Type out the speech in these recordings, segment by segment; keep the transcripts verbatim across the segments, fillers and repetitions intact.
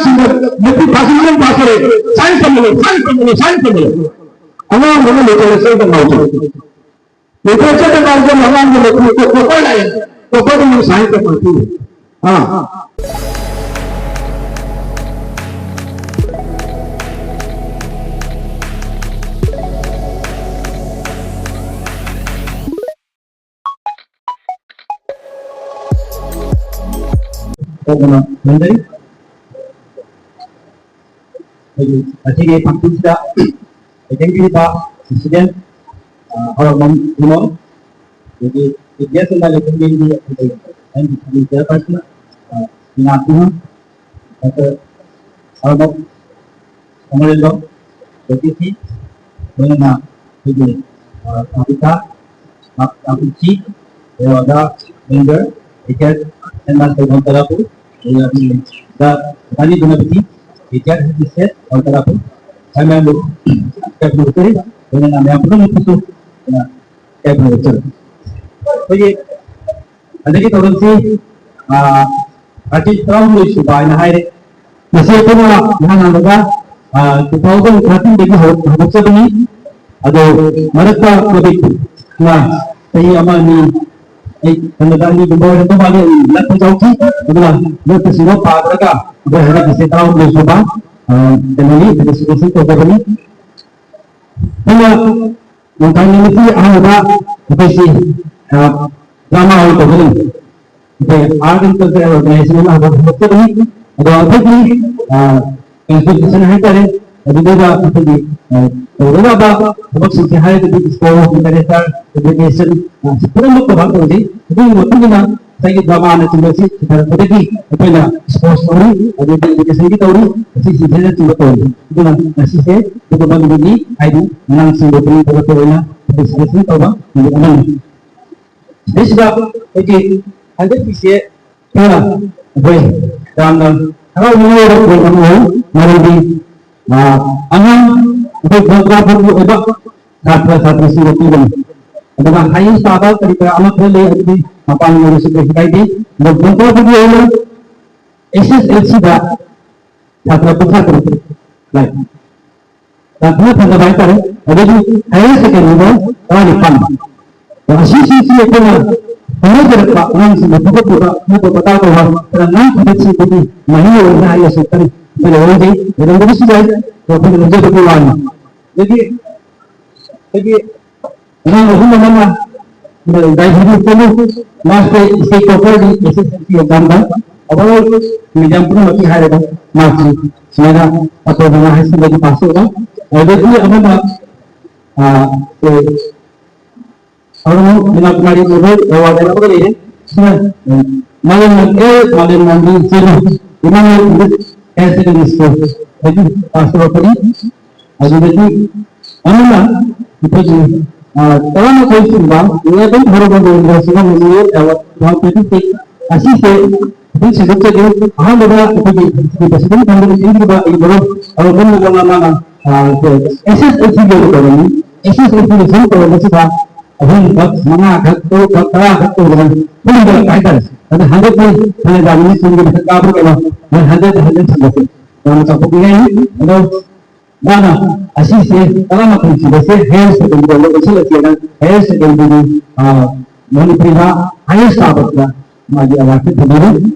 ꯁꯤꯡꯗ matric pass ꯃꯌꯥꯝ pass ꯇꯧꯔꯦ꯫ ꯁꯥꯏꯟꯁ ꯇꯝꯕꯅꯦ, ꯁꯥꯏꯟꯁ ꯇꯝꯕꯅꯦ, ꯁꯥꯏꯟꯁ ꯇꯝꯕꯅꯦ꯫ ꯑꯉꯥꯡꯗꯨꯅ ꯂꯤꯇꯔꯦꯆꯔꯗ ꯉꯥꯎꯖꯩ꯫ ꯂꯤꯇꯔꯦꯆꯔꯗ ꯉꯥꯎꯖꯕ ꯑꯉꯥꯡꯗꯨꯅ ꯃꯦꯇ꯭ꯔꯤꯛꯇ ꯇꯣꯞꯄꯔ ꯂꯥꯛꯑꯦ꯫ ꯇꯣꯞꯄꯔꯗꯨꯅ ꯁꯥꯏꯟꯁꯇ ꯄꯥꯁ ꯇꯧꯔꯦ꯫ ꯑꯥ꯫ ꯇꯧꯗꯅ ꯈꯟꯖꯩ꯫ ꯑꯩꯈꯣꯏꯒꯤ ꯉꯁꯤꯒꯤ ꯐꯪꯁꯟꯁꯤꯗ ꯑꯦꯇꯦꯟ ꯄꯤꯔꯤꯕ ꯄ꯭ꯔꯦꯁꯤꯗꯦꯟ, ꯑ, ꯍꯧꯔꯛꯐꯝ ꯏꯃꯣꯝ, ꯑꯗꯒꯤ ꯒꯦꯁ ꯑꯦꯟ ꯗꯥꯏꯔꯦꯛꯇꯔ ꯃꯦꯝꯒꯤ ꯑꯩꯈꯣꯏꯒꯤ ꯑꯦꯝ ꯕꯤ ꯁꯤꯒꯤ ꯆꯤꯌꯔꯄꯔꯁꯟ, ꯑ, ꯏꯅꯥ ꯁꯤꯡꯍ, ꯗꯥꯛꯇꯔ ꯍꯔꯃꯣ ꯀꯃꯔꯦꯟꯗ꯭ꯔꯣ, ꯖꯣꯇꯤꯁꯤ, ꯂꯣꯏꯅꯅ ꯑꯩꯈꯣꯏꯒꯤ, ꯑ, ꯀꯥꯕꯤꯀꯥ, ꯀꯥ-, ꯀꯥꯕꯤꯆꯤ, ꯑꯗꯨꯒ ꯃꯦꯝꯕꯔ, ꯔꯤꯆꯥꯔꯗ, ꯑꯦꯟ ꯃꯥꯁꯇꯔ ꯕꯣꯟ ꯇꯔꯥꯄꯨ, ꯑꯗꯨꯒ ꯗ ꯔꯥꯅꯤ ꯒꯨꯅꯕꯇꯤ, ꯔꯤꯆꯥꯔꯗ ꯍꯦꯗ ꯃꯤꯁꯇ꯭ꯔꯦꯁ ꯕꯣꯟ ꯇꯔꯥꯄꯨ, ꯁꯥꯏ ꯃꯌꯥꯝꯕꯨ ꯀꯦꯞ ꯂꯣꯏꯖꯔꯤ, ꯂꯣꯏꯅꯅ ꯃꯌꯥꯝ ꯄꯨꯝꯅꯃꯛꯄꯨꯁꯨ ꯑꯩꯅ ꯀꯦꯞ ꯂꯣꯏꯖꯔꯤ꯫ ꯑꯩꯈꯣꯏꯒꯤ ꯍꯟꯗꯛꯀꯤ ꯊꯧꯔꯝꯁꯤ, ꯑ, ꯑꯥꯔꯇꯤꯁ ꯇꯔꯥꯍꯨꯝꯗꯣꯏ ꯁꯨꯕ ꯍꯥꯏꯅ ꯍꯥꯏꯔꯦ꯫ ꯃꯁꯤ ꯑꯩꯈꯣꯏꯅ ꯏꯍꯥꯟ ꯍꯥꯟꯕꯗ, ꯑ, two thousand thirteen ꯗꯒꯤ ꯍꯧ-, ꯍꯧꯗꯣꯛꯆꯕꯅꯤ꯫ ꯑꯗꯣ ꯃꯔꯛꯇ ꯀꯣꯚꯤꯗꯅ ꯆꯍꯤ ꯑꯃ ꯑꯅꯤ, ꯑꯩ ꯈꯟꯕꯗ ꯑꯅꯤꯒꯨꯝꯕ ꯑꯣꯏꯔꯝꯗꯧ ꯃꯥꯜꯂꯤ, ꯑꯩ ꯂꯠꯄ ꯌꯥꯎꯈꯤ꯫ ꯑꯗꯨꯅ ꯂꯠꯄꯁꯤꯡꯗꯣ ꯄꯥꯗ꯭ꯔꯒ ꯑꯩꯈꯣꯏ ꯍꯟꯗꯛꯀꯤꯁꯦ ꯇꯔꯥꯍꯨꯝꯗꯣꯏ ꯁꯨꯕ, ꯑ, ꯀꯩꯅꯣꯅꯤ, ꯔꯦꯖꯤꯁꯇ꯭ꯔꯦꯁꯟ ꯇꯧꯖꯕꯅꯤ꯫ ꯑꯩꯅ ꯅꯣꯡꯊꯥꯏ ꯅꯨꯃꯤꯠꯀꯤ ꯑꯍꯥꯟꯕꯗ ꯑꯩꯈꯣꯏꯁꯤ, ꯑ, ꯗ꯭ꯔꯃꯥ ꯑꯣꯏꯅ ꯇꯧꯒꯗꯕꯅꯤ꯫ ꯑꯩꯈꯣꯏ ꯑꯥꯔꯠ ꯑꯦꯟ ꯀꯜꯆꯔꯦꯜ ꯑꯣꯔꯒꯅꯥꯏꯖꯦꯁꯟ ꯑꯃ ꯍꯧꯗꯣꯛꯆꯕꯅꯤ꯫ ꯑꯗꯣ ꯍꯟꯗꯛꯀꯤ, ꯑ, ꯀꯟꯁꯇꯤꯇ꯭ꯌꯨꯁꯟ ꯍꯥꯏꯇꯥꯔꯦ, ꯑꯗꯨꯗ ꯑꯩꯈꯣꯏꯒꯤ, ꯑ, ꯇꯧꯒꯗꯕ ꯊꯕꯛꯁꯤꯡꯁꯦ ꯍꯥꯏꯔꯒꯗꯤ ꯁ꯭ꯄꯣꯔꯠꯁ, ꯂꯤꯇꯔꯦꯆꯔ, ꯑꯦꯖꯨꯀꯦꯁꯟ, ꯑ, ꯁꯤ ꯄꯨꯝꯅꯃꯛ ꯀꯣꯚꯔ ꯇꯧꯖꯩ꯫ ꯑꯗꯨꯒꯤ ꯃꯇꯨꯡ ꯏꯟꯅ ꯉꯁꯥꯏꯒꯤ ꯗ꯭ꯔꯃꯥꯅꯆꯤꯡꯕꯁꯤ ꯁꯤꯊꯔꯛꯄꯗꯒꯤ ꯑꯩꯈꯣꯏꯅ ꯁ꯭ꯄꯣꯔꯠꯁ ꯇꯧꯔꯤ, ꯑꯗꯩꯗꯤ ꯑꯦꯖꯨꯀꯦꯁꯟꯒꯤ ꯇꯧꯔꯤ, ꯑꯁꯤꯁꯤꯡꯁꯤꯅꯆꯤꯡꯕ ꯇꯧꯔꯤ꯫ ꯑꯗꯨꯅ ꯉꯁꯤꯁꯦ ꯑꯗꯨꯒꯨꯝꯕ ꯅꯨꯃꯤꯠꯅꯤ, ꯍꯥꯏꯗꯤ ꯑꯉꯥꯡꯁꯤꯡꯕꯨ ꯄꯨꯛꯅꯤꯡ ꯊꯧꯒꯠꯄ ꯑꯣꯏꯅ ꯄꯥꯔꯇꯤꯁꯤꯄꯦꯁꯟ ꯇꯧꯕ ꯅꯨꯃꯤꯠ ꯑꯃꯅꯤ꯫ ꯁꯤꯗꯩꯁꯤꯗ ꯑꯩꯈꯣꯏꯒꯤ ꯍꯟꯗꯛꯀꯤꯁꯦ ꯈꯔ ꯑꯩꯈꯣꯏ ꯌꯥꯝꯅ ꯍꯔꯥꯎꯅꯤꯡꯉꯥꯏ ꯑꯣꯏꯕ ꯄ꯭ꯔꯣꯒ꯭ꯔꯥꯝ ꯑꯣꯏ, ꯃꯔꯝꯗꯤ, ꯑ, ꯑꯉꯥꯡ ꯑꯩꯈꯣꯏ ꯕꯣꯟ ꯀꯥꯎꯕꯒꯤ ꯑꯣꯏꯕ ꯁꯥꯇ꯭ꯔ ꯁꯥꯇ꯭ꯔꯤꯁꯤꯡꯗ ꯄꯤꯕꯅꯤ꯫ ꯑꯗꯨꯒ ꯍꯥꯏꯌꯦꯁ ꯇꯥꯕ ꯀꯔꯤ ꯀꯔꯥ ꯑꯃ ꯈꯔ ꯂꯩ, ꯑꯗꯨꯗꯤ ꯃꯄꯥꯟ ꯑꯣꯏꯔꯁꯨ ꯀꯩꯁꯨ ꯀꯥꯏꯗꯦ꯫ ꯑꯗꯣ ꯕꯣꯟ ꯀꯥꯎꯕꯒꯤ ꯑꯣꯏꯅ ꯑꯦꯁ ꯑꯦꯁ ꯑꯦꯜ ꯁꯤꯗ ꯁꯥꯇ꯭ꯔ ꯀꯨꯟꯊ꯭ꯔꯥ ꯇꯔꯨꯛ ꯂꯥꯛꯏ꯫ ꯌꯥꯝ ꯊꯤꯅ ꯐꯖꯕ ꯍꯥꯏꯇꯥꯔꯦ꯫ ꯑꯗꯒꯤ ꯍꯥꯌꯔ ꯁꯦꯀꯦꯟꯗꯔꯤꯗ ꯇꯔꯥꯅꯤꯄꯥꯟ꯫ ꯑꯁꯤꯁꯤꯡꯁꯤ ꯑꯩꯈꯣꯏꯅ ꯍꯣꯠꯅꯖꯔꯛꯄ ꯑꯉꯥꯡꯁꯤꯡꯕꯨ ꯐꯨꯒꯠꯄꯤꯕ ꯅꯠꯇ꯭ꯔꯒ ꯄꯇꯥ ꯇꯧꯕ ꯈꯔ ꯉꯥꯡꯈꯤꯕꯁꯤꯡꯗꯨꯒꯤ ꯃꯍꯩ ꯑꯣꯏꯅ ꯍꯥꯏꯔꯒꯁꯨ ꯀꯔꯤ ꯑꯩꯈꯣꯏꯅ ꯂꯧꯖꯩ꯫ ꯂꯩꯔꯝꯗꯕꯁꯨ ꯌꯥꯏ꯫ ꯑꯗꯣ ꯑꯩꯈꯣꯏꯅ ꯂꯧꯖꯕꯒꯤ ꯋꯥꯅꯤ꯫ ꯑꯗꯒꯤ ꯑꯩꯈꯣꯏꯒꯤ ꯑꯉꯥꯡ ꯑꯍꯨꯝ ꯑꯃꯅ ꯗꯥꯏꯍꯤꯗꯤ ꯆꯠꯂꯤ꯫ ꯃꯥꯁꯦ ꯁ꯭ꯇꯦꯠ ꯇꯣꯞꯄꯔꯒꯤ ꯑꯦꯁ ꯑꯦꯁ ꯑꯦꯜ ꯁꯤ ꯑꯦꯛꯖꯥꯝꯗ ꯑꯣꯚꯔꯑꯣꯜ ꯃꯦꯗꯤꯌꯝ ꯄꯨꯝꯅꯃꯛꯀꯤ ꯍꯥꯏꯔꯒ ꯃꯥꯔꯛꯁꯤ ꯁꯨꯃꯥꯏꯅ ꯑꯇꯣꯞꯄ ꯍꯥꯏ ꯁ꯭ꯀꯨꯜꯗꯒꯤ ꯄꯥꯁ ꯇꯧꯕ꯫ ꯑꯗꯒꯤ ꯑꯃꯅ, ꯑ, ꯑꯦ, ꯑꯔꯨꯟ ꯃꯤꯅꯥꯀꯨꯃꯥꯔꯤ ꯃꯨꯔꯃꯨ ꯑꯦꯋꯥꯔꯗ ꯑꯃꯒ ꯂꯩꯔꯦ꯫ ꯁꯤꯅ, ꯎꯝ, ꯃꯥꯂꯦꯝ ꯑꯦ ꯃꯥꯂꯦꯝꯉꯥꯟꯕꯤ ꯆꯦꯅ ꯏꯃꯥꯅꯨꯑꯦꯜ ꯏꯪꯂꯤꯁ ꯍꯥꯌꯔ ꯁꯦꯀꯦꯟꯗꯔꯤ ꯁ꯭ꯀꯨꯜꯗꯒꯤ ꯄꯥꯁ ꯇꯧꯔꯛꯄꯅꯤ꯫ ꯑꯗꯨꯗꯒꯤ ꯑꯃꯅ ꯑꯩꯈꯣꯏꯒꯤ, ꯑ, ꯇꯔꯥꯃꯥꯊꯣꯏ ꯁꯨꯕ eleven honourable Gobinda Singh memorial award two thousand twenty six ꯑꯁꯤꯁꯦ ꯈꯤꯇꯪ ꯁꯟꯗꯣꯛꯆꯒꯦ꯫ ꯑꯍꯥꯟꯕꯗ ꯑꯩꯈꯣꯏꯒꯤ ꯄ꯭ꯔꯁꯤꯗꯦꯟ ꯐꯥꯎꯟꯗꯔ ꯆꯦꯟꯕꯤꯔꯤꯕ ꯑꯩꯒꯤ ꯃꯔꯨꯞ ꯑꯔꯨꯟ ꯃꯣꯍꯟ ꯃꯥꯅ, ꯑ, ꯑꯦꯁ ꯑꯦꯁ ꯑꯦꯜ ꯁꯤꯒꯤ ꯑꯣꯏꯅ ꯇꯧꯔꯝꯃꯤ꯫ ꯑꯦꯁ ꯑꯦꯁ ꯑꯦꯜ ꯁꯤꯒꯤ ꯁꯨꯝ ꯇꯧꯔꯝꯕꯁꯤꯗ ꯑꯍꯨꯝꯈꯛ, ꯃꯉꯥꯈꯛ, ꯇꯔꯨꯛꯈꯛ, ꯇꯔꯥꯈꯛ ꯇꯧꯗꯅ ꯄꯨꯟꯕ ꯍꯥꯏꯇꯥꯔꯦ꯫ ꯑꯗ ꯍꯟꯗꯛꯇꯤ ꯐꯅ ꯌꯥꯝꯅ ꯁꯤꯡꯒꯤ ꯃꯊꯛ ꯀꯥꯕ ꯀꯩꯅꯣ, ꯃꯣꯏ ꯍꯟꯗꯛ ꯍꯟꯗꯛ ꯁꯟꯗꯣꯛꯁꯦ꯫ ꯌꯥꯝꯅ ꯆꯥꯎꯊꯣꯛꯅꯤꯡꯉꯥꯏꯅꯤ꯫ ꯑꯗꯣ ꯃꯥꯅ ꯑꯁꯤꯁꯦ ꯇꯔꯥꯃꯥꯄꯟ ꯁꯨꯕꯁꯦ ꯍꯥꯌꯔ ꯁꯦꯀꯦꯟꯗꯔꯤ ꯂꯣꯏꯁꯤꯜꯂꯛꯀꯦꯅ ꯍꯥꯌꯔ ꯁꯦꯀꯦꯟꯗꯔꯤꯒꯤ, ꯑ, ꯃꯅꯤꯄꯨꯔꯤꯗ ꯍꯥꯌꯔ ꯇꯥꯕꯗ ꯃꯥꯒꯤ ꯑꯦꯋꯥꯔꯗꯁꯦ ꯐꯪꯕꯤꯔꯦ꯫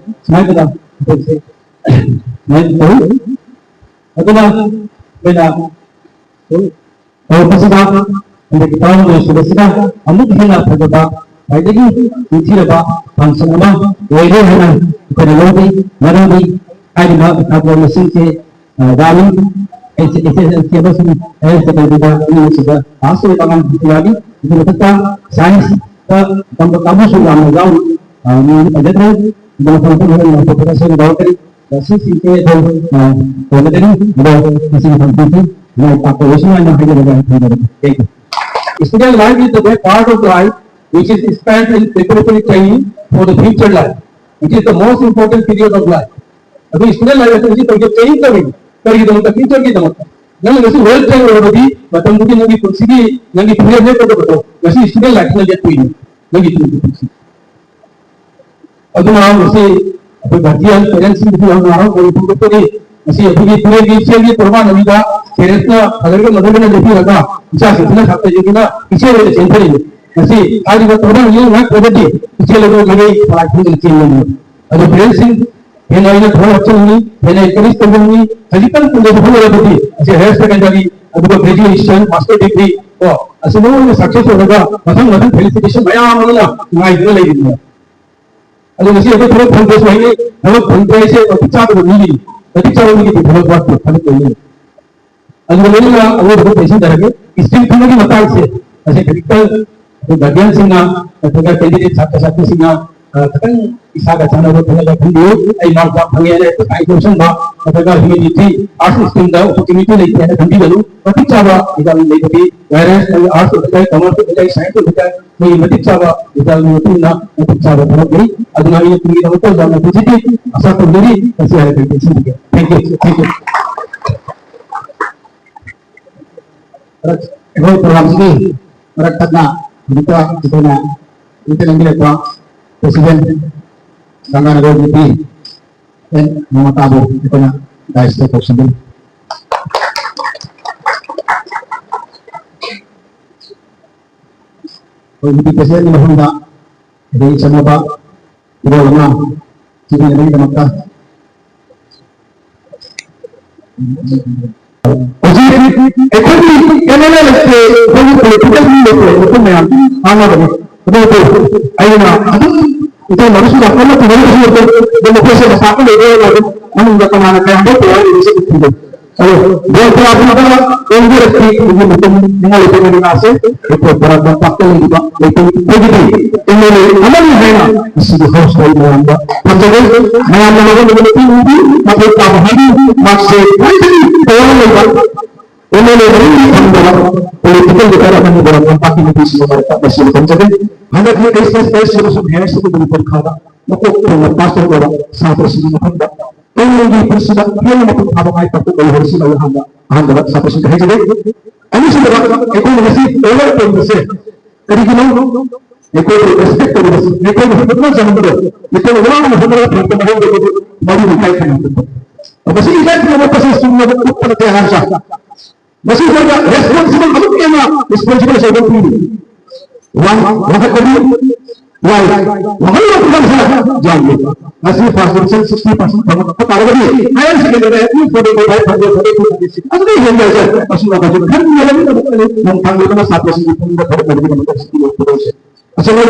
ꯁꯨꯃꯥꯏꯅ ꯑꯩꯈꯣꯏꯁꯦ ꯁꯨꯃꯥꯏꯅ ꯇꯧꯏ꯫ ꯑꯗꯨꯅ ꯑꯩꯈꯣꯏꯅ ꯇꯧꯔꯛꯄꯁꯤꯗ ꯍꯟꯗꯛꯀꯤ ꯇꯔꯥꯃꯥꯄꯟ ꯁꯨꯕꯁꯤꯗ ꯑꯃꯨꯛ ꯍꯦꯟꯅ ꯐꯖꯕ, ꯈ꯭ꯋꯥꯏꯗꯒꯤ ꯅꯤꯡꯊꯤꯔꯕ ꯐꯪꯁꯟ ꯑꯃ ꯑꯣꯏꯔꯦ ꯍꯥꯏꯅ ꯑꯩꯈꯣꯏꯅ ꯂꯧꯖꯩ꯫ ꯃꯔꯝꯗꯤ ꯍꯥꯏꯔꯤꯕ ꯁꯥꯇ꯭ꯔ ꯃꯁꯤꯡꯁꯦ, ꯑ, ꯌꯥꯝꯃꯤ꯫ ꯑꯩꯁꯦ ꯑꯦꯁ ꯑꯦꯁ ꯑꯦꯜ ꯁꯤ ꯑꯃꯁꯨꯡ ꯍꯥꯌꯔ ꯁꯦꯀꯦꯟꯗꯔꯤꯗ ꯑꯅꯤꯃꯛꯁꯤꯗ ꯄꯥꯁ ꯑꯣꯏꯕ ꯑꯉꯥꯡꯁꯤꯡꯁꯨ ꯌꯥꯎꯏ꯫ ꯑꯗꯨꯒꯤ ꯃꯊꯛꯇ ꯁꯥꯏꯟꯁꯇ ꯇꯝꯕ ꯀꯥꯡꯕꯨꯁꯨ ꯌꯥꯝꯅ ꯌꯥꯎꯔꯤ꯫ ꯑ, ꯃꯤꯡꯗꯤ ꯄꯟꯖꯗ꯭ꯔꯦ꯫ ꯑꯗꯨꯅ ꯃꯐꯝ ꯃꯐꯝ ꯍꯣꯔꯦꯟ ꯑꯇꯣꯞꯄꯗ ꯁꯣꯏꯗꯅ ꯌꯥꯎꯔꯛꯀꯅꯤ꯫ ꯁꯤꯁꯤꯡꯁꯦ ꯑꯗꯨꯝ, ꯑ, ꯇꯧꯅꯒꯅꯤ꯫ ꯑꯗꯣ ꯉꯁꯤꯒꯤ ꯐꯪꯁꯟꯁꯤ ꯃꯥꯏ ꯄꯥꯛꯄ ꯑꯣꯏꯁꯅꯨ ꯍꯥꯏꯅ ꯍꯥꯏꯖꯔꯒ ꯑꯩ ꯊꯝꯖꯔꯒꯦ꯫ Thank you. Student life is the best part of life which is spent in preparatory training for the future life. It is the most important period of life. ꯑꯗꯨ student life ꯑꯁꯤ ꯍꯧꯖꯤꯛ ꯇꯧꯖ training ꯇꯧꯔꯤꯅꯤ꯫ ꯀꯔꯤꯒꯤꯗꯃꯛꯇ? Futureꯒꯤꯗꯃꯛꯇ꯫ ꯅꯪ ꯉꯁꯤ well trained ꯑꯣꯏꯔꯕꯗꯤ ꯃꯇꯝꯗꯨꯒꯤ ꯅꯪꯒꯤ ꯄꯨꯟꯁꯤꯒꯤ ꯅꯪꯒꯤ career ꯂꯦꯞꯀꯗꯕꯗꯣ ꯉꯁꯤ student lifeꯅ ꯂꯦꯞꯇꯣꯏꯅꯤ꯫ ꯅꯪꯒꯤ ꯇꯨꯡꯒꯤ ꯄꯨꯟꯁꯤ꯫ ꯑꯗꯨꯅ ꯉꯁꯤ ꯑꯩꯈꯣꯏ guardian parentꯁꯤꯡꯗꯁꯨ ꯌꯥꯝꯅ ꯍꯔꯥꯎꯕ ꯐꯣꯡꯗꯣꯛꯆꯔꯤ꯫ ꯉꯁꯤ ꯑꯩꯈꯣꯏꯒꯤ ꯇꯨꯔꯦꯜꯒꯤ ꯏꯆꯦꯜꯒꯤ ꯇꯣꯔꯕꯥꯟ ꯑꯅꯤꯗ parents ꯅ father ꯒ mother ꯒꯅ ꯂꯦꯞꯄꯤꯔꯒ ꯏꯆꯥꯁꯤꯡꯁꯤꯅ ꯁꯥꯇ꯭ꯔꯁꯤꯡꯁꯤꯅ ꯏꯆꯦꯜ ꯑꯣꯏꯅ ꯆꯦꯟꯊꯔꯤꯅꯤ꯫ ꯉꯁꯤ ꯍꯥꯏꯔꯤꯕ ꯇꯣꯔꯕꯥꯟ ꯑꯅꯤ ꯉꯥꯛꯇ꯭ꯔꯒꯗꯤ ꯏꯆꯦꯜ ꯑꯗꯨ ꯃꯥꯏꯀꯩ ꯐꯥꯏ ꯈꯪꯗꯅ ꯆꯦꯟꯕꯅꯤ꯫ ꯑꯗꯣ parents ꯁꯤꯡ ꯍꯦꯟꯅ ꯑꯩꯅ ꯊꯕꯛ ꯍꯥꯞꯆꯤꯟꯅꯤꯡꯉꯤ, ꯍꯦꯟꯅ encourage ꯇꯧꯖꯅꯤꯡꯉꯤ꯫ ꯍꯧꯖꯤꯛꯇꯪ ꯀꯨꯟꯗꯁꯨ ꯍꯣꯠꯅꯔꯕꯗꯤ ꯉꯁꯤ higher secondary, ꯑꯗꯨꯒ graduation, master degree ꯀꯣ, ꯑꯁꯤ ꯂꯣꯏꯅ success ꯑꯣꯏꯔꯒ ꯃꯊꯪ ꯃꯊꯪ felicitation ꯃꯌꯥꯝ ꯑꯃꯅ ꯉꯥꯏꯗꯨꯅ ꯂꯩꯔꯤꯕꯅꯤ꯫ ꯑꯗꯣ ꯉꯁꯤ ꯑꯩꯈꯣꯏ ꯊꯕꯛ ꯐꯪꯗ꯭ꯔꯁꯨ ꯍꯥꯏꯅꯩ, ꯊꯕꯛ ꯐꯪꯗ꯭ꯔꯦ ꯍꯥꯏꯁꯦ ꯃꯇꯤꯛ ꯆꯥꯗꯕ ꯃꯤꯒꯤꯅꯤ꯫ ꯃꯇꯤꯛ ꯆꯥꯕ ꯃꯤꯒꯤꯗꯤ ꯊꯕꯛ ꯋꯥꯠꯇꯦ, ꯊꯕꯛ ꯂꯣꯏꯅ ꯂꯩ꯫ ꯑꯗꯨꯒ ꯂꯣꯏꯅꯅ ꯑꯔꯣꯏꯕꯗ ꯇꯦꯟꯁꯤꯟꯖꯔꯒꯦ, stream ꯈꯟꯕꯒꯤ ꯃꯇꯥꯡꯁꯦ ꯉꯁꯤ ꯈꯖꯤꯛꯇꯪ ꯑꯩꯈꯣꯏ guardian ꯁꯤꯡꯅ ꯅꯠꯇ꯭ꯔꯒ candidate ꯁꯥꯇ꯭ꯔ ꯁꯥꯇ꯭ꯔꯤꯁꯤꯡꯅ ꯑ, ꯈꯤꯇꯪ ꯏꯁꯥꯒ ꯆꯥꯟꯅꯕ ꯈꯜꯂꯒ ꯈꯟꯕꯤꯌꯨ꯫ ꯑꯩ mark ꯌꯥꯝ ꯐꯪꯉꯦ ꯍꯥꯏꯅ ꯍꯦꯛꯇ ꯀꯥꯏ ꯇꯧꯁꯟꯕ ꯅꯠꯇ꯭ꯔꯒ humanity, arts stream ꯗ opportunity ꯂꯩꯇꯦ ꯍꯥꯏꯅ ꯈꯟꯕꯤꯒꯅꯨ꯫ ꯃꯇꯤꯛ ꯆꯥꯕ result ꯂꯩꯕꯗꯤ virus, arts ꯑꯣꯏꯕ ꯌꯥꯏ, commerce ꯑꯣꯏꯕ ꯌꯥꯏ, science ꯑꯣꯏꯕ ꯌꯥꯏ, ꯃꯣꯏꯒꯤ ꯃꯇꯤꯛ ꯆꯥꯕ result ꯒꯤ ꯃꯇꯨꯡ ꯏꯟꯅ ꯃꯇꯤꯛ ꯆꯥꯕ ꯊꯕꯛ ꯂꯩ꯫ ꯑꯗꯨꯅ ꯑꯩꯅ ꯇꯨꯡꯒꯤꯗꯃꯛꯇ ꯌꯥꯝꯅ positive ꯑꯁꯥ ꯇꯧꯖꯔꯤ꯫ ꯃꯁꯤ ꯍꯥꯏꯔꯒ ꯑꯩ ꯂꯣꯏꯁꯤꯟꯖꯒꯦ꯫ Thank you, thank you꯫ ꯑꯩꯈꯣꯏ program ꯁꯤꯒꯤ ꯃꯔꯛ ꯊꯠꯅ ꯍꯧꯖꯤꯛꯇ ꯑꯩꯈꯣꯏꯅ ꯍꯧꯖꯤꯛꯇ ꯂꯦꯡꯕꯤꯔꯛꯄ president ꯒꯪꯒꯥꯅꯒꯔ VP ꯑꯦꯟ ꯃꯃꯇꯥꯕꯨ ꯑꯩꯈꯣꯏꯅ dais ꯇ ꯀꯧꯁꯤꯟꯖꯔꯤ꯫ ꯑꯩꯈꯣꯏ VP president ꯀꯤ ꯃꯐꯝꯗ ꯑꯩꯈꯣꯏꯒꯤ ꯆꯠꯅꯕ ꯈꯨꯗꯣꯜ ꯑꯃ ꯄꯤꯕꯤꯅꯕꯒꯤꯗꯃꯛꯇ ꯍꯧꯖꯤꯛ ꯑꯩꯈꯣꯏꯒꯤ MLA ꯂꯩꯇꯦ, ꯑꯩꯈꯣꯏꯒꯤ political ꯃꯤ ꯂꯩꯇꯦ, ꯑꯩꯈꯣꯏ ꯃꯌꯥꯝ ꯉꯥꯡꯅꯕꯅꯤ꯫ ꯑꯗꯨꯕꯨ ꯑꯩꯅ ꯑꯗꯨꯝ ꯏꯇꯩ ꯃꯔꯨꯞꯁꯤꯡꯅ ꯀꯟꯅ ꯇꯧꯅꯔꯤꯕꯁꯤ ꯅꯠꯇꯦ꯫ ꯑꯗꯨ ꯃꯈꯣꯏꯁꯦ ꯃꯁꯥ ꯀꯟꯅ ꯂꯩꯕ ꯌꯥꯔꯣꯏ꯫ ꯃꯅꯨꯡꯗ ꯀꯅꯥꯅ ꯀꯌꯥꯝ ꯍꯧ ꯇꯧꯔ ꯂꯩꯕꯁꯤ ꯎꯠꯄꯤꯗꯦ꯫ ꯑꯗꯣ ꯕꯣꯜ ꯀꯌꯥ ꯐꯪꯕ ꯂꯧꯕꯤꯔꯛꯈꯤ꯫ ꯑꯗꯨꯒꯤ ꯃꯇꯨꯡ ꯅꯤꯡꯉꯥꯏ ꯂꯩꯇꯅ ꯉꯥꯁꯦ ꯑꯩꯈꯣꯏ ꯕꯣꯔꯥ ꯂꯝꯄꯥꯛꯇ ꯂꯩꯔꯤꯕ ꯃꯩꯇꯩ ꯑꯩꯈꯣꯏꯒꯤꯗꯤ MLA ꯑꯃꯅꯤ ꯍꯥꯏꯅ ꯉꯁꯤꯒꯤ ꯍꯥꯎꯁ ꯃꯌꯥꯝꯗ ꯊꯝꯖꯒꯦ꯫ ꯃꯌꯥꯝꯅ ꯃꯉꯣꯟꯗ ꯃꯇꯦꯡ ꯅꯤꯡꯕꯤ ꯃꯊꯧ ꯇꯥꯕ ꯍꯥꯏꯕꯤ ꯃꯍꯥꯛꯁꯦ ꯈ꯭ꯋꯥꯏꯗꯒꯤ power ꯂꯩꯕ MLA ꯃꯔꯤꯗꯤ ꯐꯪꯗꯕ political leader ꯑꯃꯅꯤ ꯕꯣꯔꯥ ꯂꯝꯄꯥꯛꯀꯤ ꯅꯨꯄꯤꯁꯤꯡꯒꯤ ꯃꯔꯛꯇ ꯃꯁꯤꯕꯨ ꯊꯝꯖꯒꯦ꯫ ꯍꯟꯗꯛꯀꯤ H S S ꯁꯤꯗꯁꯨ higher secondary ꯄꯔꯤꯈꯥꯗ ꯃꯀꯣꯛ ꯊꯣꯡꯅ pass ꯇꯧꯔꯕ ꯁꯥꯇ꯭ꯔꯁꯤꯡꯒꯤ ꯃꯐꯝꯗ ꯇꯨꯡꯒꯤ ꯄꯨꯟꯁꯤꯗ ꯍꯦꯟꯅ ꯃꯄꯨꯡ ꯐꯥꯕ ꯃꯥꯏ ꯄꯥꯛꯄ ꯑꯣꯏꯍꯧꯔꯁꯤ ꯍꯥꯏꯅ ꯑꯍꯥꯟꯕ ꯑꯍꯥꯟꯕꯗ ꯁꯥꯇ꯭ꯔꯁꯤꯡꯗ ꯍꯥꯏꯖꯒꯦ꯫ ꯑꯅꯤꯁꯨꯕꯗ ꯑꯩꯈꯣꯏꯅ ꯉꯁꯤ honor ꯇꯧꯔꯤꯕꯁꯦ ꯀꯔꯤꯒꯤꯅꯣ? ꯑꯩꯈꯣꯏꯕꯨ respect ꯇꯧꯔꯤꯕꯁꯤ, ꯑꯩꯈꯣꯏꯕꯨ ꯍꯨꯟꯗꯣꯛꯅꯖꯃꯟꯕꯗꯣ, ꯑꯩꯈꯣꯏꯅ ꯋꯥꯅ ꯍꯣꯠꯅꯔꯒ ꯐꯪꯉꯛꯄ ꯃꯍꯩꯗꯨ ꯃꯔꯨ ꯃꯈꯥꯏ ꯈꯪꯍꯟꯕꯗꯣ꯫ ꯃꯁꯤꯒꯤ ꯏꯀꯥꯏ ꯈꯨꯝꯅꯕ ꯄ꯭ꯔꯣꯁꯦꯁ ꯆꯨꯝꯅ ꯎꯠꯄ ꯅꯠꯇꯦ ꯍꯥꯏꯔꯁꯨ, ꯃꯁꯤ ꯑꯩꯈꯣꯏꯗ ꯔꯦꯁꯄꯣꯟꯁꯤꯕꯜ ꯑꯃꯨꯛ ꯍꯦꯟꯅ ꯔꯦꯁꯄꯣꯟꯁꯤꯕꯜ ꯑꯆꯧꯕ ꯄꯤꯔꯤ꯫ ꯋꯥ-, ꯋꯥꯀꯠꯄꯗꯤ ꯋꯥꯏ, ꯋꯥꯍꯜꯂꯕ ꯈꯨꯗꯝꯁꯤꯅ ꯌꯥꯎꯏ꯫ ꯉꯁꯤ ꯐꯥꯔꯁ ꯗꯤꯕꯤꯖꯟ ꯁꯤꯛꯁꯇꯤ ꯄꯥꯔꯁꯦꯟ ꯐꯪꯉꯛꯄ ꯇꯥꯔꯒꯗꯤ ꯍꯥꯌꯔ ꯁꯦꯀꯦꯟꯗꯔꯤꯗ at least forty five, forty four, forty six ꯑꯗꯨꯗꯩ ꯍꯦꯟꯕ ꯍꯥꯏꯁꯦ ꯃꯁꯤ ꯋꯥꯈꯜꯁꯦ ꯈꯟꯕꯤꯔꯒ ꯅꯣꯡ ꯊꯥꯡꯂꯕꯅ ꯁꯥꯇ꯭ꯔꯁꯤꯡꯒꯤ ꯄꯨꯛꯅꯤꯡꯗ ꯊꯧꯒꯠꯅꯕꯒꯤꯗꯃꯛꯇ ꯁꯤꯒꯤ ꯋꯥꯈꯜꯂꯣꯟꯁꯦ ꯑꯁꯦꯡꯕ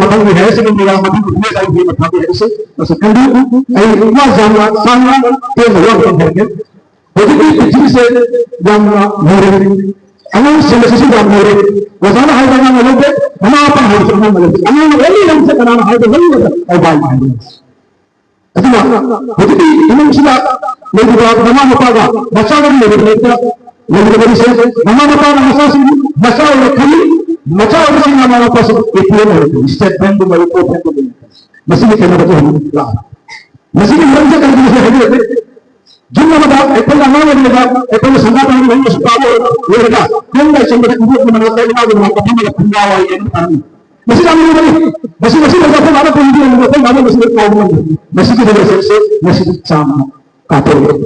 ꯃꯊꯪꯒꯤ ꯍꯥꯏꯌꯔ ꯁꯦꯀꯦꯟꯗꯔꯤ ꯃꯊꯪꯒꯤ ꯄꯨꯅꯦ ꯂꯥꯏꯔꯤꯛꯀꯤ ꯃꯊꯪꯒꯤ ꯍꯥꯏꯔꯤꯁꯦ ꯃꯁꯛ ꯈꯪꯕꯤꯌꯨ꯫ ꯑꯩ ꯋꯥ ꯌꯥꯝꯅ ꯁꯥꯡꯅ ꯇꯦꯟꯅ ꯋꯥ ꯑꯃꯇꯪ ꯍꯥꯏꯔꯒꯦ꯫ ꯍꯧꯖꯤꯛꯀꯤ ꯄ꯭ꯔꯤꯊꯤꯕꯤꯁꯦ ꯌꯥꯝꯅ ꯂꯨꯔꯦ꯫ ꯑꯉꯥꯡꯁꯤꯡ ꯑꯁꯤꯁꯨ ꯌꯥꯝ ꯂꯨꯔꯦ꯫ ꯑꯣꯖꯥꯅ ꯍꯥꯏꯕ ꯑꯉꯥꯡ ꯂꯧꯗꯦ, ꯃꯃꯥ ꯃꯄꯥꯅ ꯍꯥꯏꯕꯁꯨ ꯑꯉꯥꯡ ꯂꯧꯗꯦ꯫ ꯑꯉꯥꯡꯅ ꯑꯣꯟꯂꯤ ꯂꯝꯁꯦ ꯀꯅꯥꯅ ꯍꯥꯏꯕ ꯂꯧꯗꯕ ꯃꯣꯕꯥꯏꯜ ꯍꯥꯏꯕꯅꯤ꯫ ꯑꯗꯨꯅ ꯍꯧꯖꯤꯛꯀꯤ ꯏꯃꯨꯡꯁꯤꯗ ꯂꯩꯔꯤꯕ ꯃꯃꯥ ꯃꯄꯥꯒ ꯃꯆꯥꯒ ꯂꯩꯔꯤꯕ ꯂꯩꯔꯤꯕ ꯋꯥꯔꯤꯁꯦ, ꯃꯃꯥ ꯃꯄꯥꯅ ꯃꯆꯥꯁꯤꯡ ꯃꯆꯥ ꯑꯣꯏꯅ ꯈꯜꯂꯤ, ꯃꯆꯥ ꯑꯣꯏꯕꯁꯤꯡꯅ ꯃꯃꯥ ꯃꯄꯥꯁꯤꯡ ꯑꯦ ꯇꯤ ꯑꯦꯝ ꯑꯣꯏꯅ ꯈꯜꯂꯤ, ꯁ꯭ꯇꯦꯠ ꯕꯦꯡꯛꯒꯨꯝꯕ, ꯌꯨꯀꯣ ꯕꯦꯡꯛꯒꯨꯝꯕ꯫ ꯃꯁꯤꯒꯤ ꯈꯦꯠꯅꯕꯁꯦ ꯍꯧꯖꯤꯛ ꯂꯥꯛꯑꯦ꯫ ꯃꯁꯤꯒꯤ ꯃꯔꯝꯁꯦ ꯀꯔꯤꯒꯤꯅꯣ ꯍꯥꯏꯕꯤꯔꯗꯤ, ꯌꯨꯝ ꯑꯃꯗ ꯑꯩꯈꯣꯏꯅ ꯑꯉꯥꯡ ꯑꯣꯏꯔꯤꯉꯩꯗ ꯑꯩꯈꯣꯏꯅ ꯁꯪꯒꯥ ꯇꯧꯔꯒ ꯂꯥꯏꯔꯤꯛ ꯂꯥꯏꯁꯨ ꯄꯥꯕ ꯂꯣꯏꯔꯒ ꯌꯨꯝꯗ ꯆꯪꯕꯗ ꯏꯕꯣꯛꯀꯤ ꯃꯅꯥꯛꯇ, ꯏꯃꯥꯒꯤ ꯃꯅꯥꯛꯇ ꯐꯝꯃꯒ ꯐꯨꯡꯒꯥ ꯋꯥꯔꯤ ꯑꯃ ꯇꯥꯔꯝꯃꯤ꯫ ꯃꯁꯤ ꯌꯥꯝ ꯂꯨꯕꯅꯤ꯫ ꯃꯁꯤ, ꯃꯁꯤ ꯂꯣꯏꯔꯒ ꯑꯩꯈꯣꯏ ꯃꯥꯅ ꯀꯔꯤ ꯄꯤꯔꯝꯃꯤꯅꯣ, ꯑꯩꯈꯣꯏ ꯃꯥꯅ ꯃꯁꯤꯗ ꯀꯥꯎꯕ ꯉꯝꯗꯦ꯫ ꯃꯁꯤꯒꯤ ꯔꯤꯂꯦꯁꯟꯁꯤꯞ ꯉꯁꯤꯗꯤ ꯆꯥꯝꯃ ꯀꯥꯞꯊꯣꯛꯑꯦ꯫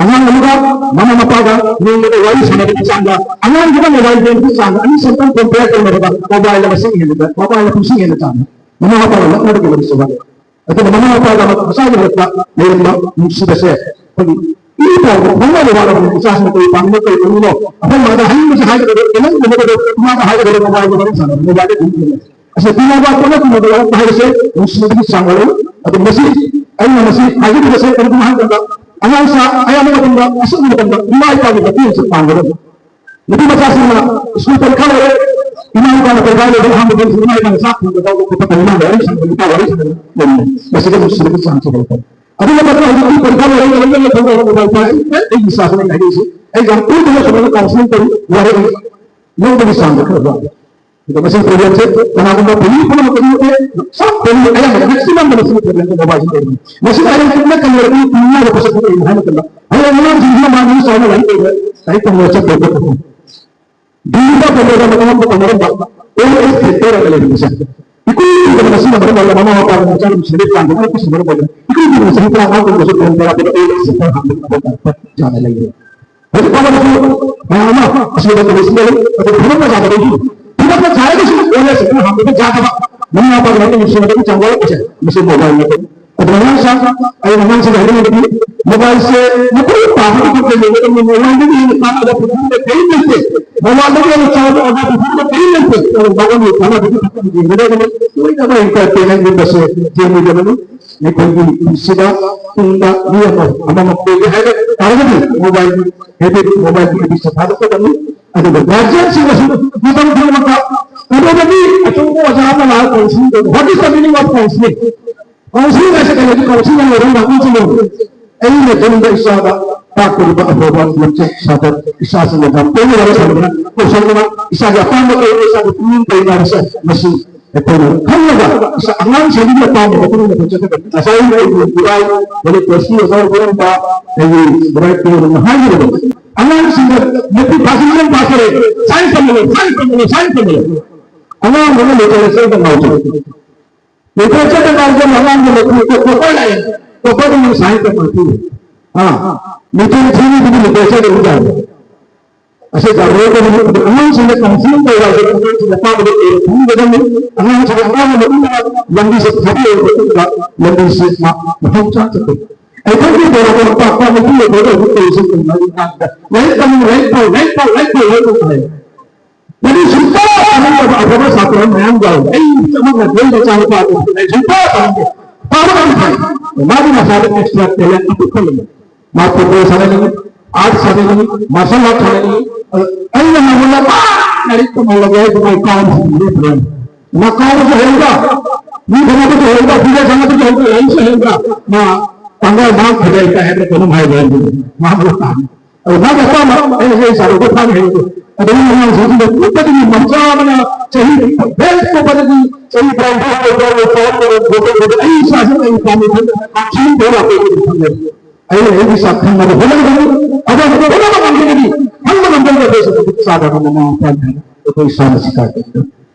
ꯑꯉꯥꯡ ꯑꯃꯒ ꯃꯃꯥ ꯃꯄꯥꯒ ꯅꯣꯡꯃꯗ ꯋꯥꯔꯤ ꯁꯥꯟꯅꯕꯒꯤ ꯆꯥꯡꯗ ꯑꯉꯥꯡꯗꯨꯅ ꯃꯣꯕꯥꯏꯜ ꯒꯦꯝꯒꯤ ꯆꯥꯡꯗ ꯑꯅꯤ ꯁꯝꯇꯪ ꯀꯣꯝꯄꯤꯌꯔ ꯇꯧꯅꯕꯗ ꯃꯣꯕꯥꯏꯜꯅ ꯃꯁꯤꯡ ꯍꯦꯟꯅ, ꯃꯣꯕꯥꯏꯜꯅ ꯄꯨꯡꯁꯤꯡ ꯍꯦꯟꯅ ꯆꯥꯡꯗ ꯃꯃꯥ ꯃꯄꯥꯒ ꯅꯛꯅꯕꯒꯤ ꯋꯥꯔꯤ ꯁꯥꯟꯅꯕ꯫ ꯑꯗꯨꯅ ꯃꯃꯥ ꯃꯄꯥꯒ ꯃꯆꯥꯒꯤ ꯃꯔꯛꯇ ꯂꯩꯔꯝꯕ ꯅꯨꯡꯁꯤꯕꯁꯦ ꯑꯩꯈꯣꯏꯒꯤ ꯏ ꯐꯥꯎꯕ ꯐꯥꯎꯅꯕ ꯋꯥꯔꯕꯅꯤ꯫ ꯏꯆꯥꯁꯤꯡ ꯀꯔꯤ ꯄꯥꯝꯃꯤꯅꯣ, ꯀꯔꯤ ꯇꯧꯅꯤꯡꯅꯣ, ꯑꯩꯈꯣꯏ ꯃꯥꯗ ꯍꯥꯏꯅꯤꯡꯕꯁꯦ ꯍꯥꯏꯒꯗꯕ, ꯀꯩꯅꯣꯝ ꯀꯩꯅꯣ ꯀꯩꯅꯣ ꯏꯃꯥꯗ ꯍꯥꯏꯒꯗꯕ ꯃꯣꯕꯥꯏꯜꯗ ꯋꯥꯔꯤ ꯁꯥꯟꯅꯕ, ꯃꯣꯕꯥꯏꯜꯗ ꯑꯗꯨꯝ ꯌꯦꯡꯉꯦ꯫ ꯑꯁ ꯇꯤꯟꯅꯕ ꯈꯣꯠꯅ ꯇꯤꯟꯅꯕ ꯋꯥꯠꯄ ꯍꯥꯏꯕꯁꯦ ꯅꯨꯡꯁꯤꯕꯒꯤ ꯆꯥꯡ ꯑꯣꯏꯔꯣꯏ꯫ ꯑꯗꯣ ꯃꯁꯤ ꯑꯩꯅ ꯃꯁꯤ ꯍꯥꯏꯖꯔꯤꯕꯁꯦ ꯀꯔꯤꯒꯤꯅꯣ ꯍꯥꯏꯕ ꯃꯇꯝꯗ ꯑꯉꯥꯡꯁꯥ ꯑꯌꯥꯝꯕ ꯃꯇꯝꯗ ꯑꯁꯤꯒꯨꯝꯕ ꯃꯇꯝꯗ ꯏꯃꯥ ꯏꯄꯥꯒꯤ ꯃꯇꯦꯡꯁꯦ ꯄꯥꯡꯒꯗꯕꯅꯤ꯫ ꯅꯨꯄꯤ ꯃꯆꯥꯁꯤꯡꯅ ꯁ꯭ꯀꯨꯜ ꯄꯔꯤꯈꯥ ꯂꯣꯏꯔꯦ, ꯏꯃꯥ ꯏꯄꯥꯅ ꯄꯔꯤꯈꯥ ꯂꯣꯏꯔꯦ, ꯑꯍꯥꯟꯕꯗ ꯏꯃꯥ ꯏꯄꯥꯅ ꯆꯥꯛ ꯊꯣꯡꯕ ꯇꯧꯕ ꯈꯣꯠꯄ ꯇꯧꯕ ꯃꯇꯝꯗ ꯋꯥꯔꯤ ꯁꯥꯟꯅꯕ, ꯅꯨꯄꯥ ꯋꯥꯔꯤ ꯁꯥꯟꯅꯕ ꯂꯩꯔꯝꯃꯤ꯫ ꯃꯁꯤꯗ ꯅꯨꯡꯁꯤꯕꯒꯤ ꯆꯥꯡꯁꯦ ꯂꯩꯇꯦ꯫ ꯑꯗꯨ ꯅꯠꯇꯅ ꯍꯧꯖꯤꯛꯇꯤ ꯄꯔꯤꯈꯥ ꯂꯣꯏꯔꯦ, ꯂꯣꯏꯔꯦ, ꯂꯣꯏꯔꯦ, ꯂꯣꯏꯔꯦ, ꯂꯣꯏꯔꯦ, ꯑꯩ ꯏꯆꯥꯁꯤꯅ ꯍꯥꯏꯔꯛꯏꯁꯦ, ꯑꯩ ꯌꯥꯝ ꯇꯣꯏꯅ ꯁꯨꯃꯥꯏꯅ ꯀꯥꯎꯟꯁꯤꯂꯤꯡ ꯇꯧꯏ, ꯋꯥꯔꯛꯏ꯫ ꯂꯧꯕꯒꯤ ꯆꯥꯡꯗ ꯈꯔ ꯋꯥꯠꯂꯤ꯫ ꯑꯗꯨꯒ ꯃꯁꯤꯒꯤ ꯄ꯭ꯔꯣꯕ꯭ꯂꯦꯝꯁꯦ ꯀꯅꯥꯒꯨꯝꯕ ꯐꯦꯃꯤꯂꯤ ꯄꯨꯝꯅꯃꯛꯇꯗꯤ ꯅꯠꯇꯦ, ꯁꯝ ꯐꯦꯃꯤꯂꯤ ꯑꯌꯥꯝꯕ ꯃꯦꯛꯁꯤꯃꯝꯗ ꯃꯁꯤꯒꯤ ꯄ꯭ꯔꯣꯕ꯭ꯂꯦꯝꯁꯦ ꯃꯣꯕꯥꯏꯜꯁꯤꯗ ꯂꯩꯕꯅꯤ꯫ ꯃꯁꯤꯗ ꯑꯩꯅ ꯈꯪꯅ ꯀꯜꯂꯕꯗꯤ ꯇꯨꯝꯅꯕ ꯄꯣꯠꯁꯛ ꯀꯔꯤꯅꯣ ꯍꯥꯏꯕ ꯃꯇꯝꯗ ꯍꯌꯦꯡ ꯑꯉꯥꯡꯁꯤꯡꯁꯤꯅ ꯃꯥ ꯃꯤ ꯆꯥꯎꯅ ꯂꯥꯏꯔꯤꯛ ꯇꯧꯕ, ꯂꯥꯏꯔꯤꯛ ꯇꯝꯕ ꯆꯠꯄ ꯈꯣꯠꯄ ꯗꯤꯜꯂꯤꯗ ꯇꯝꯕꯗ ꯃꯇꯝ ꯑꯃꯗ ꯇꯝꯅꯔꯝꯕ ꯑꯣꯜ ꯑꯦꯖ ꯁꯦꯟꯇꯔ ꯑꯃ ꯂꯩꯔꯝꯕꯁꯦ ꯀꯨꯏꯗꯅ ꯃꯁꯤꯅ ꯃꯔꯝ ꯑꯣꯏꯔꯒ ꯃꯃꯥ ꯃꯄꯥꯒꯤ ꯃꯆꯥ ꯅꯨꯡꯁꯤꯕꯒꯤ ꯆꯥꯡꯗ ꯃꯔꯛꯇꯁꯨ ꯃꯔꯝ ꯑꯣꯏꯔꯒ ꯏꯀꯨꯏ ꯀꯨꯏꯗꯅ ꯆꯍꯤ ꯇꯔꯥꯃꯉꯥ ꯀꯨꯟꯗꯁꯨ ꯐꯣꯟ ꯇꯧꯔꯛꯄꯗ ꯑꯩ ꯁꯤꯐꯥꯏ ꯍꯥꯟꯕꯒꯤ ꯃꯊꯧ ꯇꯥꯔꯛꯄ ꯌꯥꯅ ꯂꯩꯔꯦ꯫ ꯍꯧꯖꯤꯛ ꯐꯥꯎꯕꯗꯁꯨ ꯃꯌꯥꯝ ꯑꯃ ꯑꯁꯤꯗ ꯀꯣꯂꯦꯖ ꯂꯩ꯫ ꯑꯗꯨ ꯐꯤꯕꯝꯅ ꯌꯥꯗꯕꯒꯤ, ꯐꯤꯕꯝꯅ ꯌꯥꯔꯒꯁꯨ ꯀꯣꯂꯦꯖ ꯑꯗꯨ ꯍꯥꯡꯕꯗ ꯌꯥꯗꯕ ꯃꯃꯥ ꯃꯄꯥꯒꯤ ꯃꯇꯨꯡ ꯏꯟꯁꯤꯟꯕꯗꯒꯤ ꯆꯥꯡ ꯋꯥꯠꯂꯛꯄꯁꯦ ꯃꯁꯤ ꯃꯣꯕꯥꯏꯜ ꯅꯠꯇꯦ꯫ ꯑꯗꯨꯅ ꯑꯉꯥꯡꯁꯤꯡ, ꯑꯩꯅ ꯑꯉꯥꯡꯁꯤꯡꯗ ꯍꯥꯏꯅꯤꯡꯕꯗꯤ ꯃꯣꯕꯥꯏꯜꯁꯦ ꯃꯄꯨꯡ ꯐꯥꯕꯒꯤ ꯈꯛꯇ ꯌꯦꯡꯒꯗꯕꯅꯤ꯫ ꯃꯣꯕꯥꯏꯜꯗꯒꯤ ꯍꯦꯟꯅ ꯀꯥꯟꯅꯕ ꯄꯨꯊꯣꯛꯄ ꯀꯔꯤꯝ ꯂꯩꯇꯦ꯫ ꯃꯣꯕꯥꯏꯜꯗꯒꯤ ꯍꯦꯟꯅ ꯆꯥꯎꯕ ꯑꯣꯖꯥ ꯄꯨꯊꯣꯛꯄ ꯀꯔꯤꯝ ꯂꯩꯇꯦ꯫ ꯑꯗꯨꯅ ꯃꯉꯣꯟꯗ ꯀꯥꯟꯅꯕꯗꯤ ꯈꯛꯇꯪ ꯌꯦꯡꯒꯗꯕꯅꯤ꯫ ꯂꯣꯏꯅꯃꯛ entertainment ꯒꯨꯝꯕꯁꯦ ꯌꯦꯡꯉꯣꯏꯗꯕꯅꯤ꯫ ꯑꯩꯈꯣꯏꯒꯤ ꯄꯨꯟꯁꯤꯗ ꯄꯨꯡꯗ ꯃꯤ ꯑꯃ ꯑꯃꯃꯝ ꯑꯣꯏꯒꯦ ꯍꯥꯏꯕ ꯇꯥꯔꯒꯗꯤ ꯃꯣꯕꯥꯏꯜꯒꯤ habit, ꯃꯣꯕꯥꯏꯜꯒꯤ habit ꯁꯦ ꯊꯥꯗꯣꯛꯀꯗꯕꯅꯤ꯫ ꯑꯗꯨꯒ guardian ꯁꯤꯡꯅꯁꯨ ꯃꯇꯝ ꯈꯨꯗꯤꯡꯃꯛꯇ ꯀꯩꯗꯧꯕꯒꯤ ꯑꯆꯧꯕ ꯑꯣꯖꯥ ꯑꯃ ꯂꯥꯛꯑꯒ counselling ꯇꯧꯕ? What is the meaning of counselling? Counselling ꯍꯥꯏꯁꯦ ꯀꯩꯅꯣ? Counselling ꯍꯥꯏꯕ ꯋꯥꯍꯩꯁꯤꯅ ꯑꯩꯅ ꯌꯨꯝꯗ ꯏꯆꯥꯗ ꯇꯥꯛꯄꯤꯔꯤꯕ ꯑꯐꯕ ꯂꯝꯆꯠ ꯁꯥꯖꯠ, ꯏꯆꯥꯁꯤꯡꯅ ꯌꯥꯝ ꯇꯣꯏꯅ ꯋꯥꯔꯤ ꯁꯥꯟꯅꯗꯨꯅ ꯀꯧꯁꯟꯗꯨꯅ ꯏꯆꯥꯒꯤ ꯑꯄꯥꯝꯕ ꯀꯔꯤ, ꯏꯆꯥꯒꯤ ꯄꯨꯛꯅꯤꯡ ꯀꯔꯤ ꯍꯥꯏꯕꯁꯦ ꯃꯁꯤ ꯑꯩꯈꯣꯏꯅ ꯈꯪꯂꯒ ꯏꯆꯥ ꯑꯉꯥꯡꯁꯤꯡꯒꯤ ꯑꯄꯥꯝꯕ ꯃꯇꯨꯡ ꯏꯟꯅ ꯆꯠꯀꯗꯕꯅꯤ꯫ ꯉꯁꯥꯏ ꯑꯩꯒꯤ ꯏꯔꯥꯏ ꯂꯥꯏꯔꯤꯛ ꯀꯣꯔꯁꯀꯤ ꯑꯣꯖꯥ ꯑꯣꯏꯔꯝꯕ ꯑꯩꯒꯤ ꯏꯔꯥꯏ ꯄꯤꯔꯕꯅ ꯍꯥꯏꯈꯤꯕꯗꯣ, ꯑꯉꯥꯡꯁꯤꯡꯗ ꯃꯦꯇ꯭ꯔꯤꯛ ꯄꯥꯁ, ꯃꯦꯇ꯭ꯔꯤꯛ ꯄꯥꯁ ꯇꯧꯔꯦ, ꯁꯥꯏꯟꯁ ꯇꯝꯍꯜꯂꯣ, ꯁꯥꯏꯟꯁ ꯇꯝꯍꯜꯂꯣ, ꯁꯥꯏꯟꯁ ꯇꯝꯍꯜꯂꯣ꯫ ꯑꯉꯥꯡꯗꯨꯅ ꯂꯤꯇꯔꯦꯆꯔꯗ ꯉꯥꯎꯖꯩ꯫ ꯂꯤꯇꯔꯦꯆꯔꯗ ꯉꯥꯎꯖꯕ ꯑꯉꯥꯡꯗꯨꯅ ꯇꯣꯞꯄꯔ ꯂꯥꯛꯑꯦ, ꯇꯣꯞꯄꯔꯗꯨꯅ ꯁꯥꯏꯟꯁꯇ ꯃꯥꯏꯄꯨꯔꯦ꯫ ꯑꯥ, ꯃꯦꯇ꯭ꯔꯤꯛ ꯊ꯭ꯔꯤꯗꯨꯗꯤ ꯂꯤꯇꯔꯦꯆꯔꯗ ꯑꯣꯖꯥꯅꯤ꯫ ꯑꯁꯤ ꯇꯧꯔꯣꯏꯗꯕꯅꯤ꯫ ꯑꯗꯨ ꯑꯉꯥꯡꯁꯤꯡꯗ ꯀꯥꯎꯟꯁꯤꯂꯤꯡ ꯇꯧꯔꯒ ꯑꯉꯥꯡꯁꯤꯡꯗ ꯑꯄꯥꯝꯕꯗꯣ ꯀꯩꯅꯣ ꯈꯪꯒꯗꯕꯅꯤ꯫ ꯑꯉꯥꯡꯁꯤꯡꯗ ꯑꯉꯥꯡ ꯃꯇꯨꯡꯗ ꯂꯝꯕꯤꯁꯦ ꯊꯥꯗꯣꯛꯑꯕ ꯃꯇꯨꯡꯗ ꯂꯝꯕꯤꯁꯦ ꯃꯥ ꯃꯐꯝ ꯆꯥꯅ ꯆꯠꯀꯅꯤ꯫ ꯑꯩꯈꯣꯏꯒꯤ ꯕꯣꯔꯥ ꯄꯥꯛꯄ ꯃꯇꯨꯡꯗ ꯕꯣꯔꯥ ꯑꯃꯨꯛ ꯇꯧꯔꯤꯁꯦ ꯀꯩꯅꯣ ꯍꯥꯏꯕ ꯀꯥꯟꯗ ꯂꯥꯏꯔꯤꯛ ꯇꯝꯃꯨ, ꯂꯥꯏꯔꯤꯛ ꯄꯥꯎ, ꯂꯥꯏꯔꯤꯛ ꯄꯥꯎ, ꯂꯥꯏꯔꯤꯛ ꯄꯥꯎ, ꯂꯥꯏꯔꯤꯛ ꯄꯥꯎ ꯍꯥꯏ꯫ ꯃꯗꯨ ꯁꯨꯡꯄꯥ ꯄꯥꯅꯤꯡꯗꯕ ꯑꯐꯕ ꯁꯥꯇ꯭ꯔ ꯃꯌꯥꯝ ꯌꯥꯎꯏ꯫ ꯑꯩ ꯏꯁꯥꯃꯛꯅ ꯂꯣꯏꯅ ꯃꯆꯥꯅꯨꯄꯥ ꯑꯗꯨ ꯂꯥꯏꯔꯤꯛ ꯁꯨꯡꯄꯥ ꯄꯥꯅꯤꯡꯗꯦ꯫ ꯄꯥꯕ ꯌꯥꯝ ꯐꯩ꯫ ꯃꯥꯒꯤ ꯃꯁꯥꯗ extra talent ꯑꯄꯤꯛꯄ ꯂꯩ꯫ ꯃꯥ ꯐꯨꯠꯕꯣꯜ ꯁꯥꯟꯅꯅꯤꯡꯉꯤ, ꯑꯥꯔꯠ ꯁꯥꯟꯅꯅꯤꯡꯉꯤ, ꯃꯥꯔꯁꯦꯜ ꯑꯥꯔꯠ ꯁꯥꯟꯅꯅꯤꯡꯉꯤ꯫ ꯑꯗꯨ ꯑꯩꯅ ꯃꯉꯣꯟꯗ ꯃꯥ ꯂꯥꯏꯔꯤꯛ ꯇꯝꯍꯜꯂꯒꯦ ꯍꯥꯏꯗꯨꯅ ꯑꯩ ꯀꯥꯎꯕꯁꯤꯡꯗꯨ ꯂꯦꯞꯄꯔꯣꯏ꯫ ꯃꯥ ꯀꯥꯎꯕꯁꯨ ꯍꯩꯕ, ꯃꯤ ꯈꯠꯅꯕꯁꯨ ꯍꯩꯕ, ꯐꯨꯠꯕꯣꯜ ꯁꯥꯟꯅꯕꯁꯨ ꯍꯩꯕ, ꯂꯥꯏꯔꯤꯛꯁꯨ ꯍꯩꯕ, ꯃꯥ ꯄꯥꯡꯒꯜ ꯃꯥ ꯐꯖꯩ ꯀꯥꯏ ꯍꯥꯏꯕ ꯀꯩꯅꯣꯝ ꯍꯥꯏꯕ ꯍꯥꯏꯕꯗꯨ ꯃꯥ ꯂꯣꯏ ꯄꯥꯝꯃꯤ꯫ ꯑꯗꯨ ꯃꯥꯒꯤ ꯑꯄꯥꯝꯕ ꯑꯩꯅ ꯍꯦꯛ ꯁꯥꯔꯨꯕ ꯐꯥꯅꯤ ꯍꯥꯏꯕꯗꯨ꯫ ꯑꯗꯨꯒꯤ ꯑꯉꯥꯡꯁꯤꯡꯁꯤꯗ ꯄꯤꯛꯄꯗꯒꯤ ꯃꯆꯥ ꯑꯃꯅ ꯆꯍꯤ ꯕꯦꯜ ꯄꯣꯛꯄꯗꯒꯤ ꯆꯍꯤ ꯇꯔꯥꯅꯤꯊꯣꯏ ꯐꯥꯎꯕ ꯐꯥꯎꯕ ꯐꯥꯎꯕ ꯐꯥꯎꯕ ꯑꯩ ꯏꯆꯥꯁꯤꯡ ꯑꯩ ꯄꯥꯝꯃꯤ ꯈꯟꯕ ꯁꯤꯒꯨꯝꯕ ꯂꯥꯛꯄ ꯑꯩꯈꯣꯏꯗꯤ ꯈꯪꯖꯔꯦ꯫ ꯑꯩꯅ ꯑꯩꯒꯤ ꯆꯥꯛ ꯈꯪꯅꯕ ꯍꯣꯠꯅꯒꯗꯕꯅꯤ꯫ ꯑꯗꯨꯒ ꯍꯣꯠꯅꯕ ꯉꯝꯗ꯭ꯔꯒꯗꯤ ꯈꯪꯕ ꯉꯝꯗ꯭ꯔꯒꯗꯤ ꯑꯩꯈꯣꯏ ꯆꯥꯗꯕ ꯃꯃꯥ ꯃꯄꯥꯅꯤ ꯍꯥꯏꯅ ꯑꯩꯈꯣꯏ ꯏꯁꯥꯅ ꯁꯤꯀꯥꯔ ꯇꯧꯒꯗꯕꯅꯤ꯫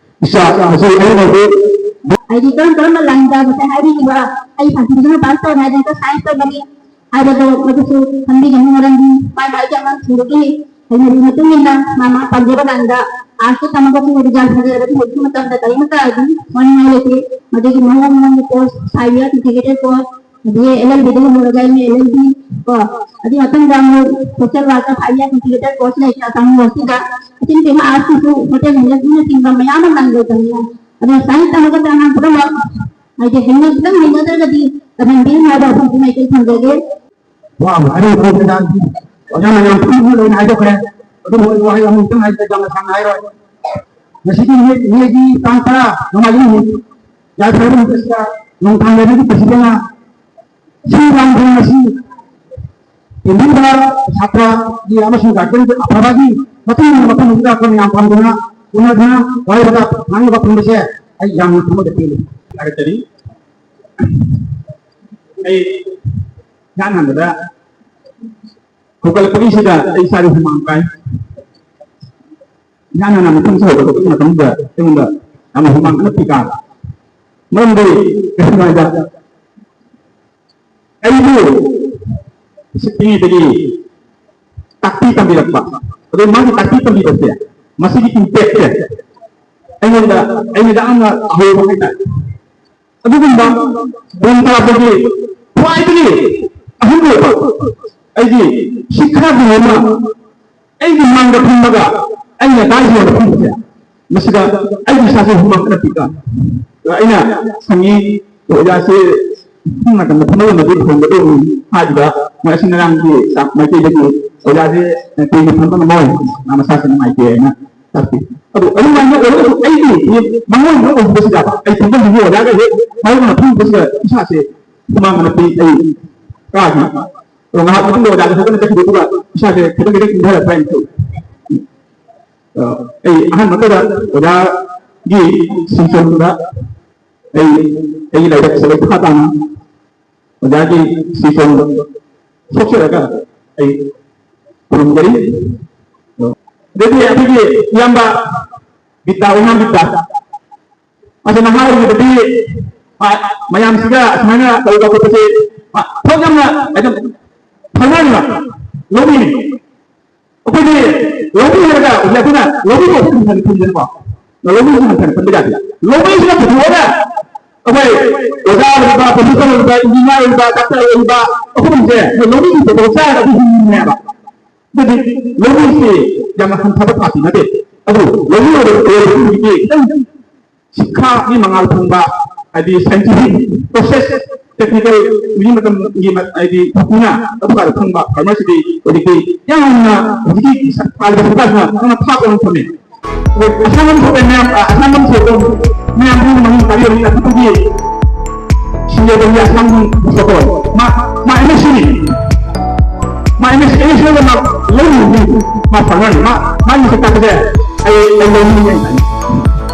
ꯏꯆꯥ ꯑꯁꯤ ꯑꯩꯅ ꯍꯧꯖꯤꯛ ꯍꯥꯏꯗꯤ ꯀꯔꯝ ꯀꯔꯝꯕ ꯂꯥꯏꯟꯗ ꯉꯁꯥꯏ ꯍꯥꯏꯕꯤꯈꯤꯕ ꯑꯩ ꯐꯥꯁꯤꯁꯤꯅ ꯄꯥꯁ ꯇꯧꯔꯦ ꯍꯥꯏꯗꯅ ꯁꯥꯏꯟꯁ ꯇꯧꯕꯅꯤ ꯍꯥꯏꯕꯗꯣ ꯃꯗꯨꯁꯨ ꯈꯪꯕꯤꯒꯅꯤ꯫ ꯃꯔꯝꯗꯤ ꯃꯥꯏ ꯃꯥꯏꯒꯤ ꯑꯉꯥꯡꯁꯤꯡꯗꯨꯒꯤ ꯍꯩꯅꯕꯤ ꯃꯇꯨꯡ ꯏꯟꯅ ꯃꯥ ꯃꯥ ꯄꯥꯝꯖꯕ ꯂꯥꯏꯟꯗ ꯑꯥꯔꯠꯁꯇ ꯇꯝꯃꯒꯁꯨ ꯔꯤꯖꯜ ꯐꯖꯔꯕꯗꯤ ꯍꯧꯖꯤꯛꯀꯤ ꯃꯇꯝꯗ ꯀꯔꯤꯃꯠꯇ ꯑꯗꯨꯝ ꯋꯥꯅꯤꯡꯉꯥꯏ ꯂꯩꯇꯦ꯫ ꯃꯗꯨꯒꯤ ꯃꯑꯣꯡ ꯃꯑꯣꯡꯒꯤ course five year integrated course ꯑꯗꯒꯤ ꯑꯦꯜ ꯑꯦꯜ ꯕꯤꯗꯒꯤ ꯍꯧꯔꯒ M A L L B ꯀꯣ ꯑꯗꯨꯒꯤ ꯃꯊꯪꯗ ꯑꯃꯨꯛ ꯁꯣꯁꯤꯌꯦꯜ ꯋꯥꯔꯛꯇ ꯐꯥꯏꯚ ꯏꯌꯥꯔ ꯏꯟꯇꯤꯒ꯭ꯔꯦꯇꯦꯠ ꯀꯣꯔꯁ ꯂꯩ ꯆꯥꯇꯥꯡ ꯀꯣꯔꯁꯁꯤꯗ ꯑꯁꯤꯅ ꯀꯩꯅꯣ ꯑꯥꯔꯠꯁꯀꯤꯁꯨ ꯍꯣꯇꯦꯜ ꯃꯦꯅꯦꯖꯃꯦꯟꯅꯆꯤꯡꯕ ꯃꯌꯥꯝ ꯑꯃ ꯂꯥꯡꯖꯕꯅꯤꯅ ꯑꯗꯣ ꯁꯥꯏꯟꯁ ꯇꯝꯃꯒꯗꯤ ꯑꯉꯥꯡ ꯄꯨꯝꯅꯃꯛ ꯍꯥꯏꯗꯤ ꯍꯩꯅ ꯈꯤꯇꯪ ꯍꯩꯅꯗ꯭ꯔꯒꯗꯤ ꯇꯝꯍꯟꯕꯤꯌꯨ ꯍꯥꯏꯕ ꯋꯥꯐꯝꯁꯤꯃ ꯑꯩ ꯇꯦꯟꯊꯖꯒꯦ꯫ ꯋꯥ ꯑꯃ ꯍꯥꯏꯔꯤꯕ ꯈꯣꯡꯊꯥꯡꯁꯤ ꯑꯣꯖꯥ ꯃꯌꯥꯝ ꯄꯨꯝꯅꯃꯛ ꯂꯣꯏꯅ ꯍꯥꯏꯗꯣꯛꯈ꯭ꯔꯦ꯫ ꯑꯗꯨꯕꯨ ꯑꯩ ꯋꯥꯍꯩ ꯑꯃ ꯈꯤꯇꯪ ꯍꯥꯏꯕꯗ ꯌꯥꯝꯅ ꯁꯥꯡꯅ ꯍꯥꯏꯔꯣꯏ꯫ ꯉꯁꯤꯒꯤ ꯃꯦ, ꯃꯦꯒꯤ ꯇꯥꯡ ꯇꯔꯥ ꯅꯣꯡꯃꯥꯏꯖꯤꯡ ꯅꯨꯃꯤꯠ ꯌꯥꯏꯐꯔꯕ ꯅꯨꯃꯤꯠ ꯑꯁꯤꯗ ꯅꯣꯡꯊꯥꯡꯂꯩꯃꯒꯤ ꯄ꯭ꯔꯁꯤꯗꯦꯟꯅ ꯁꯤ ꯂꯥꯡꯐꯝ ꯑꯁꯤ ꯇꯤꯟꯕꯤꯔꯤꯕ ꯁꯥꯇ꯭ꯔꯒꯤ ꯑꯃꯁꯨꯡ ꯒꯥꯔꯖꯤꯌꯟꯒꯤ ꯑꯐꯕꯒꯤ ꯃꯇꯨꯡ ꯏꯟꯅ ꯃꯐꯝ ꯑꯁꯤꯗ ꯑꯩꯈꯣꯏ ꯃꯌꯥꯝ ꯐꯝꯗꯨꯅ ꯎꯅꯗꯨꯅ ꯋꯥꯔꯤ ꯋꯥꯇꯥ ꯉꯥꯡꯅꯕ ꯐꯪꯕꯁꯦ ꯑꯩ ꯌꯥꯝꯅ ꯊꯃꯣꯏꯗ ꯄꯦꯜꯂꯤ꯫ ꯊꯥꯒꯠꯆꯔꯤ꯫ ꯑꯩ ꯏꯍꯥꯟ ꯍꯥꯟꯕꯗ ꯍꯧꯒꯠꯂꯛꯄꯒꯤꯁꯤꯗ ꯑꯩ ꯏꯁꯥꯁꯦ ꯍꯨꯃꯥꯡ ꯀꯥꯏ꯫ ꯏꯍꯥꯟ ꯍꯥꯟꯅ ꯃꯐꯝꯁꯦ ꯍꯧꯒꯠꯂꯛꯄ ꯃꯇꯝꯗ ꯑꯩꯉꯣꯟꯗ ꯌꯥꯝꯅ ꯍꯨꯃꯥꯡ ꯑꯅꯞꯄꯤ ꯀꯥꯔꯦ꯫ ꯃꯔꯝꯗꯤ ꯀꯩꯒꯤꯅꯣ ꯍꯥꯏꯕ ꯑꯩꯕꯨ ꯄꯤꯛꯏꯉꯩꯗꯒꯤ ꯇꯥꯛꯄꯤ ꯇꯝꯕꯤꯔꯛꯄ, ꯑꯗꯣ ꯃꯥꯒꯤ ꯇꯥꯛꯄꯤ ꯇꯝꯕꯤꯕꯁꯦ ꯃꯁꯤꯒꯤ ꯏꯝꯄꯦꯛꯁꯦ ꯑꯩꯉꯣꯟꯗ ꯑꯩꯅ ꯌꯥꯝꯅ ꯑꯍꯧꯕ ꯍꯥꯏꯇꯥꯔꯦ꯫ ꯑꯗꯨꯒꯨꯝꯕ ꯕꯣꯟ ꯇꯥꯕꯒꯤ ꯈ꯭ꯋꯥꯏꯗꯒꯤ ꯑꯍꯟ ꯑꯣꯏꯕ ꯑꯩꯒꯤ ꯁꯤꯈꯥꯒꯨꯔꯨ ꯑꯃ ꯑꯩꯒꯤ ꯃꯥꯡꯗ ꯐꯝꯃꯒ ꯑꯩꯅ ꯇꯥꯛꯏꯕ ꯃꯐꯝꯁꯦ ꯃꯁꯤꯗ ꯑꯩꯒꯤ ꯏꯁꯥꯁꯦ ꯍꯨꯃꯥꯡ ꯀꯟꯅ ꯄꯤꯛꯄ꯫ ꯑꯗ ꯑꯩꯅ ꯁꯪꯉꯤ ꯑꯣꯖꯥꯁꯦ ꯁꯨꯝ ꯅꯥꯀꯟꯗ ꯐꯝꯍꯜꯂꯝꯃꯗꯤ ꯐꯔꯝꯒꯗꯧꯕꯅꯤ ꯍꯥꯏꯗꯨꯗ ꯃꯣꯏ ꯑꯁꯤ ꯉꯔꯥꯡꯒꯤ ꯆꯥꯛ ꯃꯥꯏꯀꯩꯗꯒꯤ ꯑꯣꯖꯥꯁꯦ ꯀꯨꯏꯅ ꯐꯝꯕ ꯉꯝꯃꯣꯏ, ꯃꯥ ꯃꯁꯥꯁꯦ ꯅꯨꯡꯉꯥꯏꯇꯦ ꯍꯥꯏꯅ ꯇꯥꯛꯄꯤ꯫ ꯑꯗꯨ ꯑꯗꯨꯃꯥꯏꯅ ꯑꯣꯏꯔꯒꯁꯨ ꯑꯩꯗꯤ ꯃꯉꯣꯟꯗ ꯎꯕꯁꯤꯗ ꯑꯩ ꯐꯝꯐꯝꯗꯨꯒꯤ ꯑꯣꯖꯥꯒ ꯍꯦꯛ ꯃꯥꯌꯣꯛꯅꯅ ꯐꯝꯕꯁꯤꯗ ꯏꯁꯥꯁꯦ ꯍꯨꯃꯥꯡ ꯑꯅꯞꯄꯤ ꯑꯩ ꯀꯥꯈꯤ꯫ ꯑꯗꯣ ꯉꯥꯏꯍꯥꯛ ꯃꯇꯨꯡꯗ ꯑꯣꯖꯥꯁꯦ ꯍꯧꯒꯠꯂꯒ ꯆꯠꯈꯤꯕꯗꯨꯒ ꯏꯁꯥꯁꯦ ꯈꯤꯇꯪ ꯈꯤꯇꯪ ꯏꯪꯊꯔꯛꯄ ꯍꯥꯏꯅ ꯇꯧꯏ꯫ ꯑ, ꯑꯩ ꯑꯍꯥꯟꯕꯗ ꯑꯣꯖꯥꯒꯤ ꯁꯤꯟꯐꯝꯗ ꯑꯩ ꯑꯩꯒꯤ ꯂꯥꯏꯕꯛꯁꯦ ꯃꯈꯥ ꯇꯥꯅ ꯑꯣꯖꯥꯒꯤ ꯁꯤꯟꯐꯝꯗ ꯁꯣꯛꯆꯔꯒ ꯑꯩ ꯈꯨꯔꯨꯝꯖꯔꯤ꯫ ꯑꯗꯒꯤ ꯑꯩꯈꯣꯏꯒꯤ ꯏꯌꯥꯝꯕ ꯕꯤꯇꯥ, ꯑꯣꯏꯅꯥꯝ ꯕꯤꯇꯥ, ꯑꯗꯨ ꯅꯍꯥ ꯑꯣꯏꯔꯤꯉꯩꯗꯗꯤ ꯃꯌꯥꯝꯁꯤꯒ ꯑꯁꯨꯃꯥꯏꯅ ꯇꯧꯕ ꯈꯣꯠꯄꯁꯦ ꯊꯕꯛ ꯌꯥꯝꯅ ꯑꯗꯨꯝ ꯐꯪꯅꯔꯤꯕ ꯂꯧꯃꯤꯅꯤ꯫ ꯑꯩꯈꯣꯏꯗꯤ ꯂꯧꯃꯤ ꯍꯥꯏꯔꯒ ꯍꯧꯖꯤꯛ ꯑꯩꯈꯣꯏꯅ ꯂꯧꯃꯤ ꯍꯥꯏꯕ ꯍꯟꯊꯅ ꯈꯟꯖꯅꯀꯣ, ꯂꯧꯃꯤꯁꯤꯅ ꯍꯟꯊꯅ ꯈꯟꯕ ꯌꯥꯗꯦ꯫ ꯂꯧꯃꯤꯁꯤꯅ ꯄꯨꯊꯣꯛꯑꯒ ꯑꯩꯈꯣꯏ ꯑꯣꯖꯥ ꯑꯣꯏꯔꯤꯕ, ꯄ꯭ꯔꯣꯐꯦꯁꯔ ꯑꯣꯏꯔꯤꯕ, ꯏꯟꯖꯤꯅꯤꯌꯥꯔ ꯑꯣꯏꯔꯤꯕ, ꯗꯥꯛꯇꯔ ꯑꯣꯏꯔꯤꯕ, ꯑꯩꯈꯣꯏꯁꯦ ꯂꯧꯃꯤꯁꯤꯡ ꯄꯨꯊꯣꯛ ꯆꯥꯔꯒ ꯑꯩꯈꯣꯏ ꯍꯤꯡꯉꯤꯅꯦꯕ꯫ ꯑꯗꯨꯗꯤ ꯂꯧꯃꯤꯁꯤ ꯌꯥꯝꯅ ꯍꯟꯊꯕ ꯊꯥꯛꯇꯤ ꯅꯠꯇꯦ꯫ ꯑꯗꯨ ꯂꯧꯃꯤ ꯑꯣꯏꯕ ꯈꯤꯇꯪ ꯁꯤꯈꯥꯒꯤ ꯃꯉꯥꯜ ꯐꯪꯕ, ꯍꯥꯏꯗꯤ scientific process, technical ꯃꯤ ꯃꯇꯝꯒꯤ ꯃ-, ꯍꯥꯏꯗꯤ ꯊꯨꯅ ꯂꯧꯕꯨꯛ ꯐꯪꯕ farmerꯁꯤꯗꯤ ꯍꯧꯖꯤꯛꯇꯤ ꯌꯥꯝꯅ ꯍꯧꯖꯤꯛꯀꯤ ꯄꯥꯜꯂꯤꯕ ꯁꯔꯀꯥꯔꯁꯤꯅ ꯌꯥꯝꯅ ꯊꯥꯛ ꯋꯥꯡꯅ ꯊꯝꯃꯤ꯫ ꯑꯁꯥꯡꯕꯝ ꯊꯣꯛꯄ ꯃꯌꯥꯝ, ꯑ, ꯑꯁꯥꯡꯕꯝ ꯊꯣꯛꯄ ꯃꯌꯥꯝ ꯄꯨꯝꯅꯃꯛ ꯇꯥꯕꯤꯔꯕꯅꯤꯅ ꯑꯗꯨꯒꯤ ꯁꯤꯡꯖꯦꯜꯗꯒꯤ ꯑꯁꯥꯡꯕꯝ ꯊꯣꯛꯄ ꯃꯥ, ꯃꯥ MSCꯅꯤ꯫ ꯃꯥ MSC, MSCꯅ ꯃꯥ ꯂꯧꯅꯤꯡꯉꯤ꯫ ꯃꯥ farmerꯅꯤ꯫ ꯃꯥ, ꯃꯥꯒꯤ ꯃꯁꯛ ꯇꯥꯛꯄꯁꯦ ꯑꯩ, ꯑꯩ ꯂꯧꯅꯤꯡꯉꯤ꯫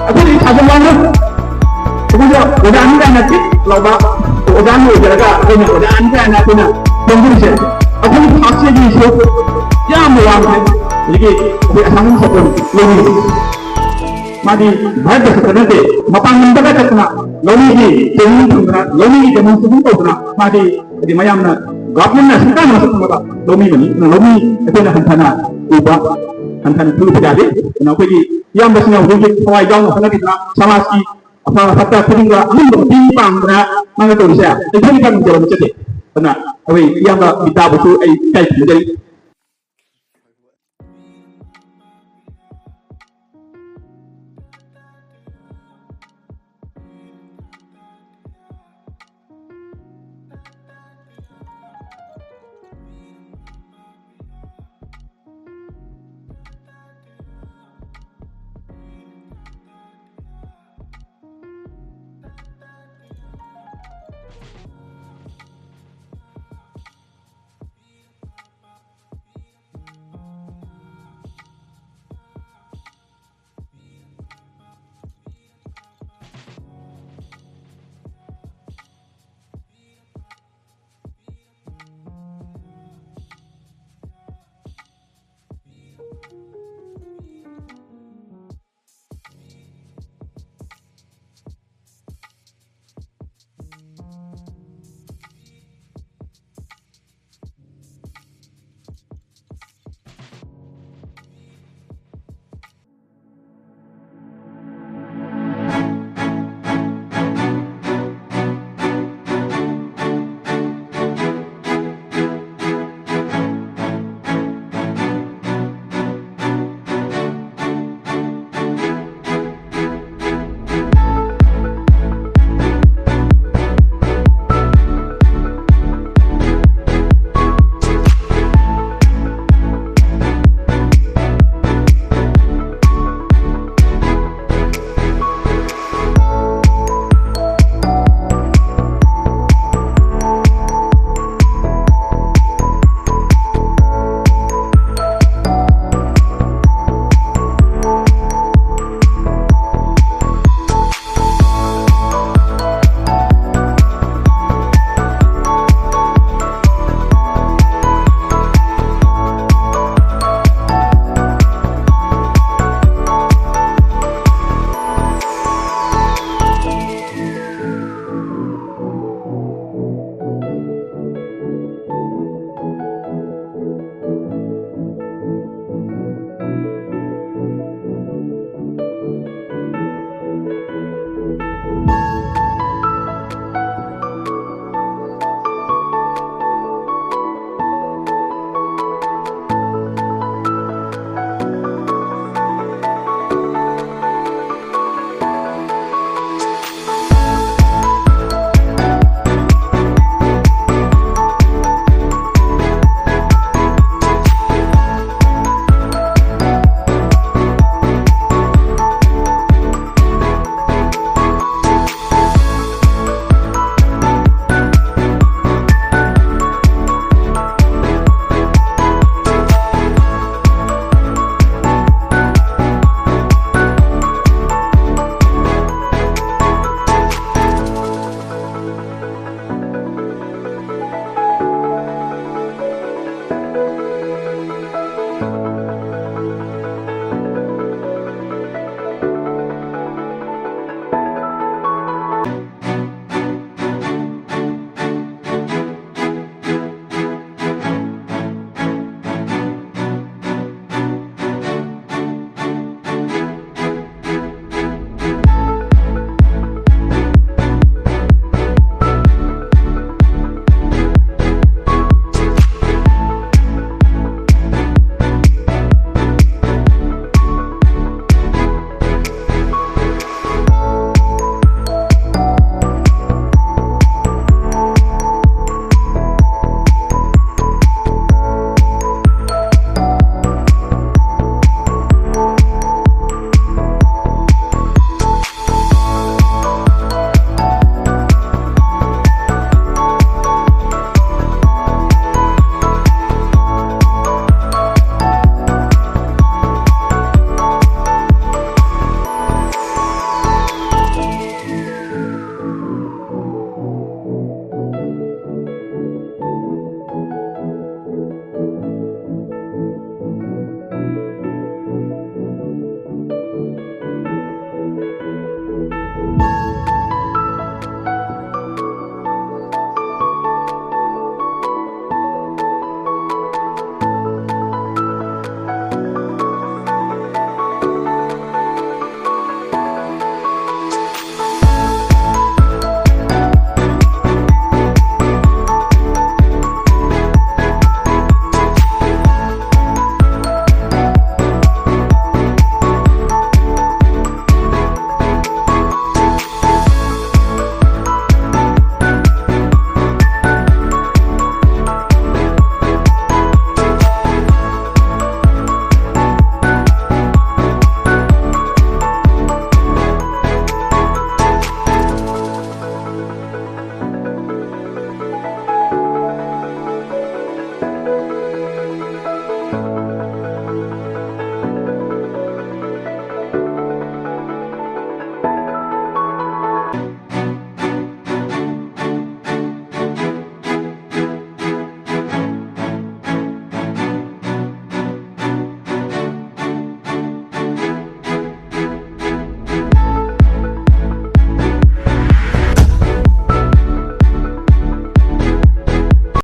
ꯑꯩꯈꯣꯏꯗꯤ ꯊꯥꯖꯕ ꯋꯥꯡꯅ ꯑꯩꯈꯣꯏꯗ ꯑꯣꯖꯥꯅꯤ ꯀꯥꯏꯅ ꯇꯤꯛ ꯂꯥꯎꯕ ꯑꯣꯖꯥꯅꯤ ꯑꯣꯏꯖꯔꯒ ꯑꯩꯈꯣꯏꯅ ꯑꯣꯖꯥꯅꯤ ꯀꯥꯏꯅ ꯑꯩꯈꯣꯏꯅ ꯐꯣꯡꯗꯣꯛꯏꯁꯦ ꯑꯩꯈꯣꯏꯒꯤ ꯊꯥꯛꯁꯤꯒꯤ ꯁꯔꯨꯛ ꯌꯥꯝꯅ ꯋꯥꯡꯈ꯭ꯔꯦ꯫ ꯍꯧꯖꯤꯛꯀꯤ ꯑꯩꯈꯣꯏ ꯑꯁꯥꯝꯒꯤ ꯁꯛꯇꯝ ꯂꯧꯅꯤꯡꯉꯤ꯫ ꯃꯥꯗꯤ ꯚꯥꯔꯠꯇ ꯈꯛꯇ ꯅꯠꯇꯦ, ꯃꯄꯥꯟ ꯂꯝꯗꯒ ꯆꯠꯇꯅ ꯂꯧꯃꯤꯒꯤ training ꯐꯪꯗꯅ, ꯂꯧꯃꯤꯒꯤ demonstration ꯇꯧꯗꯅ, ꯃꯥꯗꯤ ꯍꯥꯏꯗꯤ ꯃꯌꯥꯝꯅ, governmentꯅ ꯁꯔꯀꯥꯔꯅ ꯃꯁꯛ ꯈꯪꯕ ꯂꯧꯃꯤ ꯑꯃꯅꯤ꯫ ꯑꯗꯨꯅ ꯂꯧꯃꯤ ꯑꯩꯈꯣꯏꯅ ꯍꯟꯊꯅ ꯎꯕ, ꯍꯟꯊꯅ ꯈꯜꯂꯨꯕ ꯌꯥꯗꯦ꯫ ꯑꯗꯨꯅ ꯑꯩꯈꯣꯏꯒꯤ ꯏꯌꯥꯝꯕꯁꯤꯡꯅ ꯍꯧꯖꯤꯛ ꯍꯧꯖꯤꯛ ꯊꯋꯥꯏ ꯌꯥꯎꯅ ꯍꯣꯠꯅꯕꯤꯗꯅ ꯁꯃꯥꯖꯀꯤ ꯑꯐ ꯐꯠꯇ ꯈꯨꯗꯤꯡꯗ ꯑꯉꯝꯕ ꯃꯇꯦꯡ ꯄꯥꯡꯗꯅ ꯃꯥꯅ ꯇꯧꯔꯤꯁꯦ ꯑꯩꯈꯣꯏꯅ ꯈꯪꯖꯕ ꯅꯠꯆꯗꯦ꯫ ꯑꯗꯨꯅ ꯑꯩꯈꯣꯏ ꯏꯌꯥꯝꯕ ꯕꯤꯗ꯭ꯌꯥꯕꯨꯁꯨ ꯑꯩ ꯏꯀꯥꯏ ꯈꯨꯝꯅꯖꯔꯤ꯫